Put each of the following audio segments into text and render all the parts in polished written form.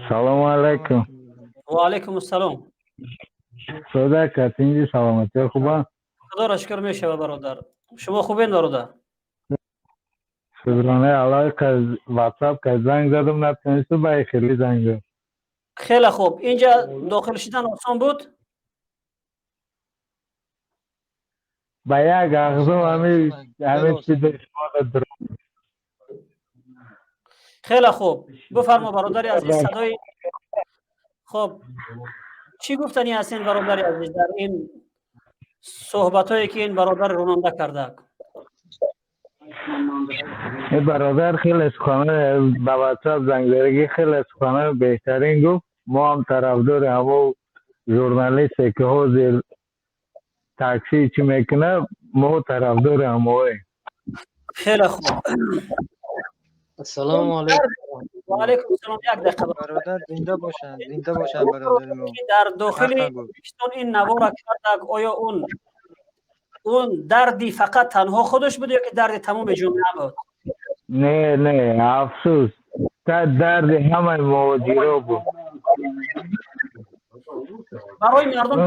Салому алайкум. Ва алайкум ассалом. Сода катинҷи, саломатӣ хуба? Худоро шукр, мешава, бародар. Шумо хубен, бародар? Шукронаи Аллоҳ. Ватсап ка занг задам, натонисту, ба хеле занг зад. Хеле хуб. Инҷа дохил шудан осон буд? Ба як ағзо ҳами чиз шумо. Хеле хуб, бифармо, бародари азиз. Садои хуб. Чӣ гуфтанӣ ҳастин, бародари азиз, дар ин суҳбатҳое, ки ин бародар ронанда карда? Ин бародар хеле суханои, ба ватсап зангзадагӣ, хеле суханои беҳтарин гуфт. Мо ҳам тарафдори ҳамо журналисте, ки ҳозир такси чӣ мекунад, мо тарафдори ҳамоем. Хеле хуб. Ассалому алайкум. Ва алайкум ассалом. Як дақиқа. Бародар, зинда бошанд, зинда бошанд бародари мо. Дар дохили Тоҷикистон ин навора кардак, оё он дарди фақат танҳо худаш буд ё ки дарди тамоми ҷомеа буд? Не, не, афсӯс, дарди ҳамаи муҳоҷиро буд. Барои мардум.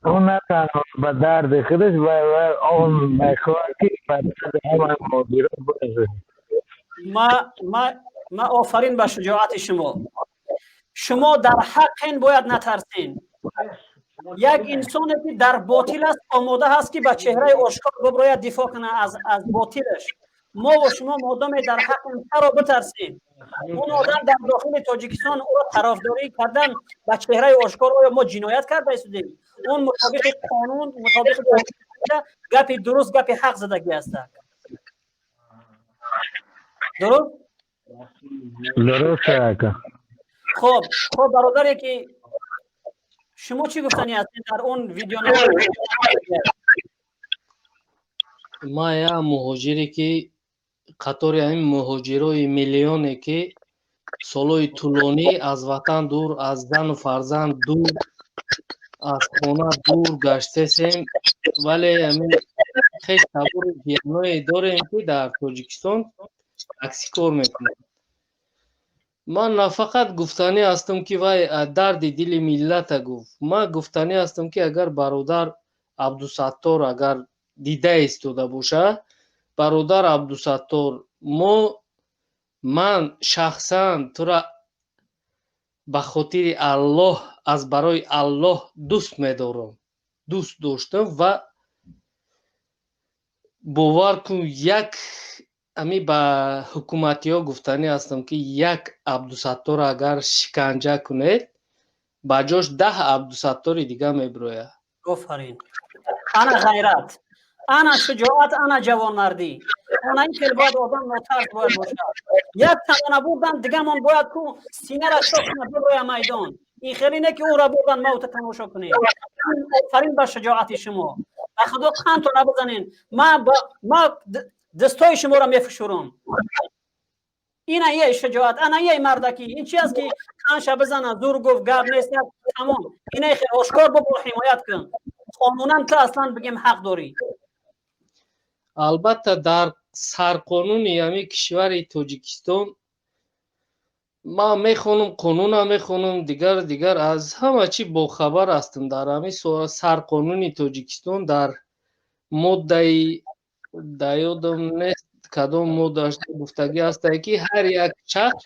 Ӯ на танҳо ба дарди худаш, он мехоҳад, ки ба дарди ҳамаи муҳоҷиро бошад. Ма офарин ба шуҷоати шумо. Шумо дар ҳаққен, бояд натарсен. Як инсоне, ки дар ботил аст, омода ҳаст, ки ба чеҳраи ошкор биброяд, дифоъ кунад аз ботилаш. Мо шумо модоме дар ҳаққем, чаро битарсем? Он одам дар дохили Тоҷикистон ӯро тарафдорӣ кардан ба чеҳраи ошкор, оё мо ҷиноят карда истодем? Он мутобиқи қонун, мутобиқи гапи дуруст, гапи ҳақ задагӣ ҳастак. Дуруст? Дуруст, ака. Хуб, бародаре, ки шумо чӣ гуфтанӣ ҳастед дар он видео? Ма як муҳоҷире, ки қатори ҳамин муҳоҷирои миллионе, ки солҳои тӯлонӣ аз ватан дур, аз зану фарзанд дур, аз хона дур гаштесем, вале ҳамин хеш табори ҷияное дорем, ки дар Тоҷикистон такси кор мекунанд. Ман нафақат гуфтанӣ ҳастам, ки вай дарди дили миллата гуфт. Ман гуфтанӣ ҳастам, ки агар бародар Абдусаттор агар дида истода бошад, бародар Абдусаттор, мо, ман шахсан тура ба хотири Аллоҳ, аз барои Аллоҳ дӯст медорам, дӯст доштам. Ва бовар кун, як ами ба ҳукуматиҳо гуфтанӣ ҳастам, ки як Абдусатторро агар шиканҷа кунед, ба ҷош 10 Абдусаттори дига мебирояд. Офарин! Ана ғайрат, ана шуҷоат, ана ҷавонмардӣ, ана ин хел бояд одам нотарс бояд бошад. Як тамона бурдан, дигамон бояд ку синара чок кунад, биброя майдон. Ин хеле не, ки ӯра бурдан, мавта тамошо кунем. Офарин ба шуҷоати шумо. Ба Худо қандто набизанен. Ма дастҳои шуморо мефишурам. Ина е шуҷоат, ана е мардакӣ. Ин чи аст, ки қанша бизана, зур гуфт, гап нест, тамом. Ина хел ошкор бобо, ҳимоят кун. Қонунан ту аслан бигем ҳақ дорӣ. Албатта, дар сарқонуни ҳамин кишвари Тоҷикистон ман мехонам, қонунам мехонам, дигар дигар, аз ҳама чӣ бохабар ҳастам. Дар ҳамин сарқонуни Тоҷикистон дар моддаи, дар ёдам нест кадом моддааш, гуфтагӣ ҳастае, ки ҳар як шахс,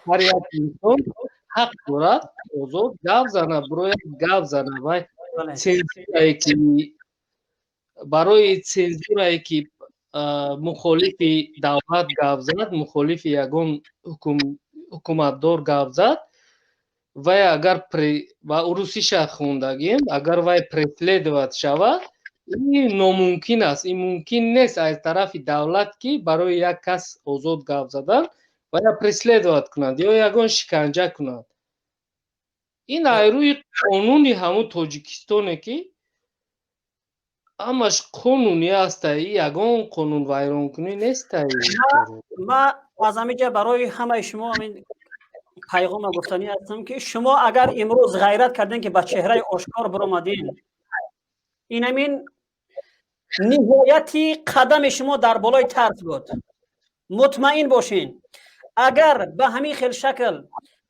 ҳар як инсон ҳақ дорад озод гап зана, бирояд, гап зана. Вай цензурае ки барои цензурае ки мухолифи давлат гап зад, мухолифи ягон ҳукуматдор гап зад, вай агар ба урусиша хондагим, агар вай преследовать шавад, ин номумкин аст, ин мумкин нест аз тарафи давлат, ки барои як кас озод гап задан вая преследовать кунанд ё ягон шиканҷа кунанд. Ин аз рӯи қонуни ҳамун Тоҷикистоне, ки ҳамаш қонунӣ аста, ягон қонунвайронкунӣ неста. Ма аз ҳамиҷа барои ҳамаи шумо ҳамин пайғома гуфтанӣ ҳастам, ки шумо агар имрӯз ғайрат кардем, ки ба чеҳраи ошкор биромадин, инамин ниҳояти қадами шумо дар болои тарс буд. Мутмаин бошен. Агар ба ҳамин хел шакл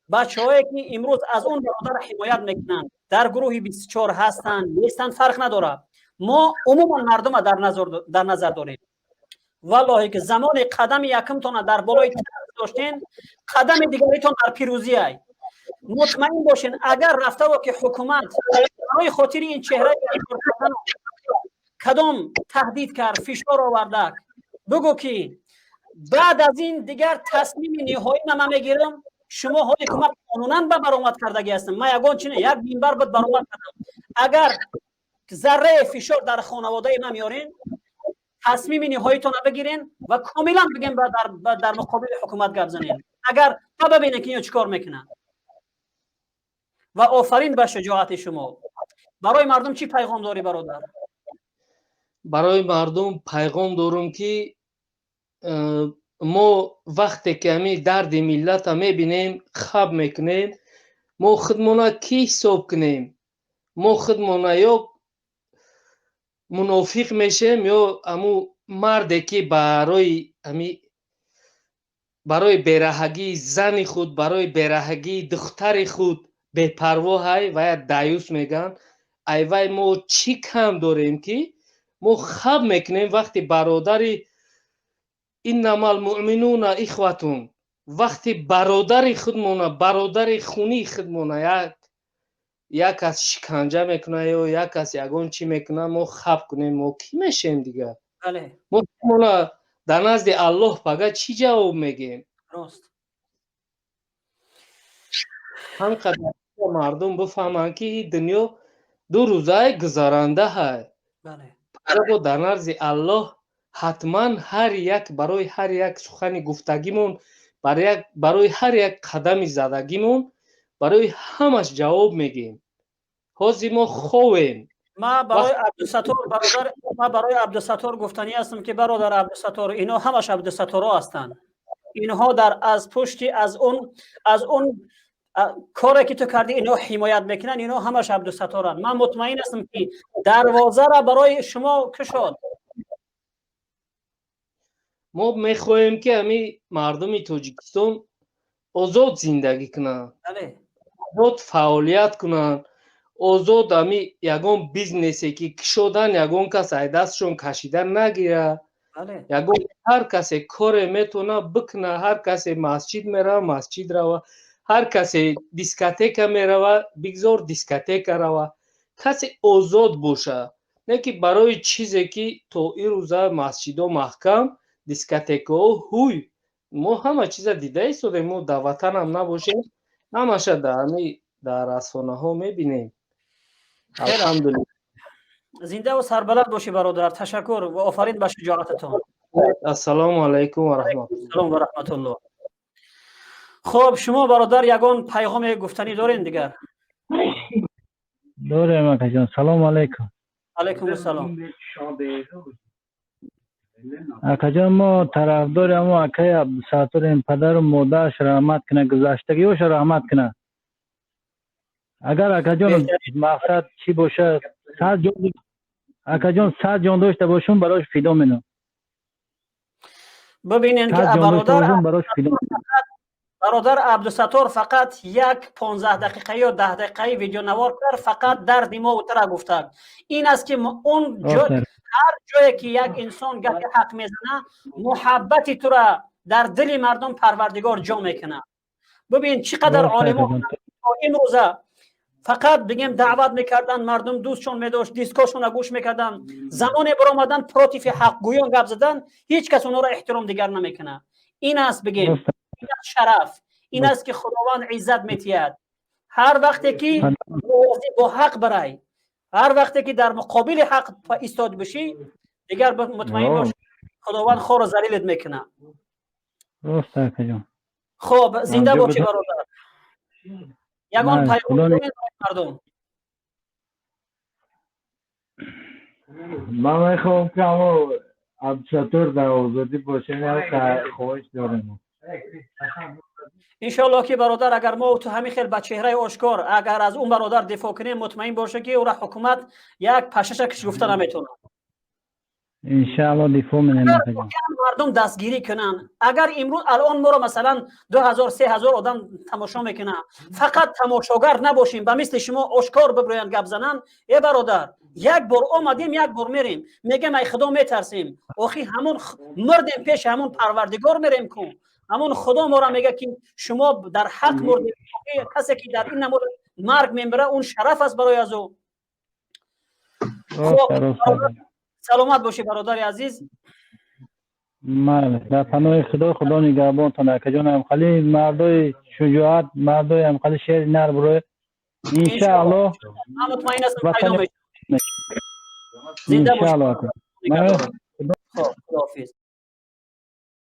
бачаҳое, ки имрӯз аз он бародар ҳимоят мекунанд, дар гурӯҳи 24 ҳастанд, нестанд, фарқ надорад, мо умуман мардума дар назар дорем. Валлоҳе ки замони қадами якумтона дар болои доштен, қадами дигаритон дар пирӯзиай. Мутмаин бошен, агар рафтаво ки ҳукумат барои хотири ин чеҳраи кадом таҳдид кард, фишор оварда, бигӯ ки баъд аз ин дигар тасмими ниҳоӣ ман мегирам. Шумо ҳоли ки ман қонунан ба баромад кардагӣ ҳастам, ман ягон чи як минбар буд, баромад кардам. Агар зарраи фишор дар хонаводаи ман меорен, тасмими ниҳоитона бигирен ва комилан бигем, дар муқобили ҳукумат гап занем. Агар та бибинем, ки ино чӣ кор мекунанд. Ва офарин ба шуҷоати шумо. Барои мардум чӣ пайғом дорӣ, бародар? Барои мардум пайғом дорум, ки мо вақте ки ҳамин дарди миллата мебинем, хаб мекунем. Мо худмона кӣ ҳисоб кунем? Мо худмона ё мунофиқ мешем, ё ҳамун марде, ки барои ҳами барои бераҳагии зани худ, барои бераҳагии духтари худ бепарво ҳай, вая даюс мегӯянд. Ай вай мо чӣ кам дорем, ки мо хаб мекунем, вақти бародари иннамал муъминуна ихватун, вақти бародари худмона, бародари хунии худмона як кас шиканҷа мекунад ё як кас ягон чӣ мекунад, мо хаб кунем, мо кӣ мешем дигар? Мо худмона дар назди Аллоҳ пага чӣ ҷавоб мегӯем? Ҳамин қадар мардум бифаҳманд, ки ин дунё 2 рӯзаи гузаранда ҳай. Бо дар назди Аллоҳ ҳатман ҳар як барои ҳар як сухани гуфтагимон, барои ҳар як қадами задагимон, барои ҳамаш ҷавоб мегӯем. Ҳозир мо ховем. Ма барои Абдусаттор, бародар, ма барои Абдусаттор гуфтанӣ ҳастам, ки бародар Абдусаттор, ино ҳамаш Абдусатторо ҳастанд. Инҳо дар аз пушти аз он коре, ки ту кардӣ, ино ҳимоят мекунанд. Ино ҳамаш Абдусатторанд. Ман мутмаин ҳастам, ки дарвозаро барои шумо кушод. Мо мехоҳем, ки ҳамин мардуми Тоҷикистон озод зиндагӣ кунанд, озод фаъолият кунанд, озод ҳами ягон бизнесе ки кушодан, ягон кас ай дастшон кашида нагирад. Ягон ҳар касе коре метавона бикуна, ҳар касе масҷид мерава, масҷид рава, ҳар касе дискотека мерава, бигзор дискотека рава, касе озод боша. Не ки барои чизе, ки то ин рӯза масҷидо маҳкам, дискотекаҳо ҳуй. Мо ҳама чиза дида истодем. Мо дар ватанам набошем, ҳамаша дар ҳами дар расонаҳо мебинем, алҳамдулилла. Зиндаву сарбаланд бошӣ, бародар. Ташаккур ва офарин ба шуҷоататон. Ассалому алайкум ва раҳматуллоҳ. Салом ва раҳматуллоҳ. Хуб, шумо, бародар, ягон пайғоме гуфтанӣ дорен дигар? Дорем, акаҷон. Салому алайкум. Алайкум ассалом. Акаҷон, мо тарафдори ҳамо акаи Абдусатторем. Падару модараш раҳмат кунад, гузаштагиҳоша раҳмат кунад. Агар, акаҷон, мақсад чӣ бошад, 100 ҷон, акаҷон, 100 ҷон дошта бошум, барош фидо менам. Бибинен ки 100 ҷон дошта бародар бошум, барош фидо. Бародар Абдусаттор фақат як 15 дақиқа ё 10 дақиқаи видеонавор кард, фақат дарди мо утара гуфтак. Ин аст, ки он ҳар ҷое ки як инсон гапи ҳақ мезана, муҳаббати тура дар дили мардум Парвардигор ҷо мекунад. Бибин, чӣ қадар олимо имрӯза фақат бигем даъват мекарданд, мардум дӯстшон медошт, дискошона гӯш мекарданд. Замоне баромадан, против ҳақгӯён гап задан, ҳеҷ кас онҳоро эҳтиром дигар намекунад. Ин аст, бигем, ин аст шараф, ин аст, ки Худованд иззат метиҳад. Ҳар вақте ки розӣ бо ҳақ барай, ҳар вақте ки дар муқобили ҳақ истод бишӣ, дигар мутмаин бош, Худованд хору залилат мекунад. Хуб, зинда бошӣ, бародар. Ягон пайғом мардум? Ман мехоҳам, ки ҳамо Абдусаттор дар озодӣ боша, хоҳиш дорем. Иншоаллоҳ, ки бародар, агар мо ту ҳамин хел ба чеҳраи ошкор агар аз он бародар дифоъ кунем, мутмаин боша, ки ӯра ҳукумат як пашаша киш гуфта наметавонад. Иншаалло, дифоъ менем, акаҷон. Мардум дастгирӣ кунанд. Агар имрӯз, алон моро, масалан, 2000, 3000 одам тамошо мекунанд, фақат тамошогар набошем, ба мисли шумо ошкор бибироянд, гап зананд. Э бародар, як бор омадем, як бор мерем. Мегем, ай Худо метарсем. Охи ҳамон мурдем, пеши ҳамон Парвардигор мерем ку, ҳамон Худо моро мега, ки шумо дар ҳақ мурдем. Касе ки дар ин намуд марг мемира, он шараф аст барои аз ӯ. Саломат бошӣ, бародари азиз. Майли, дар паноҳи Худо, Худо нигаҳбонтон, акаҷон. Ҳамхали мардои шуҷоат, мардои ҳамхали шери нар бурои, иншаалло. Ман мутмаин ҳастам, пайдо. Иншаалло. Худоҳофиз.